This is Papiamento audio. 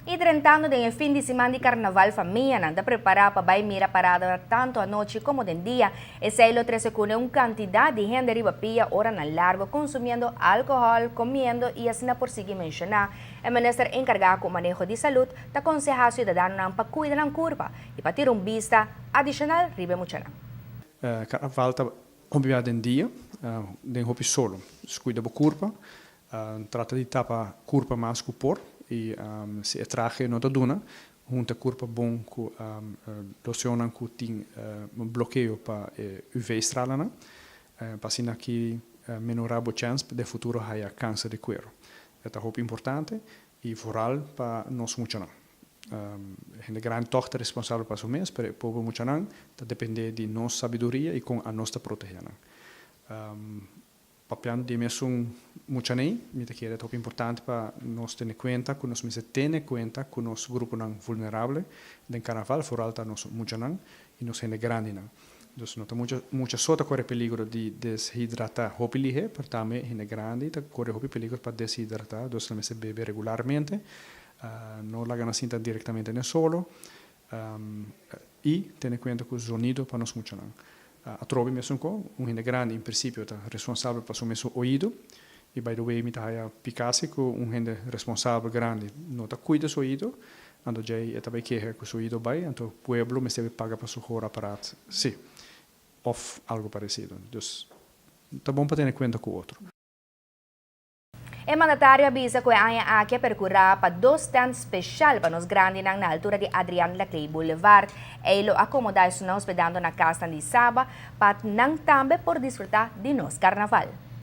Y drentando den e fin di siman di carnaval, famianan ta prepara pa bay mira parada tanto anochi como den dia. Esey lo trece cune un cantidad di hende riba pia oranan largo consumiendo alcohol, comiendo y asina por sigui menciona. E minister encarga cu maneho di salud ta conseha ciudadanonan pa cuida nan curpa y pa tira un bista adicional riba e muchanan. Carnaval ta hopi den dia, den hopi solo. Cuida bo curpa, trata di tapa curpa mas cu por y si e trahe no ta duna, hunta curpa bon cu lotion cu tin blokeo pa UV-stralen, pa asina aki menora bo chance di futuro haya cancer di cuero. Ta hopi importante y vooral pa nos muchanan. Hende grandi toch ta responsabel pa su mes, pero pober muchanan ta depende di nos sabiduria y con nos ta protege nan. Papiando di mesun muchanan, mi ta kere ta importante pa nos tene cuenta, cu nos mester tene cuenta cu nos gruponan vulnerabel den carnaval, vooral ta nos muchanan y nos hende grandinan. Dus no ta mucha mucha so ta core peligro di deshidrata hopi lihe, pero tambe hende grandi ta core hopi peligro pa deshidrata, dus nan mester bebe regularmente, no laga nan sinta directamente den solo, y tene cuenta cu zonido pa nos muchanan. Atrobe mesun co, un hende grandi en principio ta responsabel pa su mesun oido, y by the way mi ta haya pica si cu un hende responsabel grandi no ta cuida su oido, anto djey e ta bay keha cu su oido bay, anto pueblo mester paga pa su hoorapparaat, si, of algo parecido. Dus ta bon pa tene cuenta cu otro. E mandatario a bisa cu e aña aki a percura pa dos stand special pa nos grandinan na altura di Adrian Laclé Boulevard. Ey lo acomoda esunnan hospedando na cas di Saba pa nan tambe por disfruta di nos carnaval.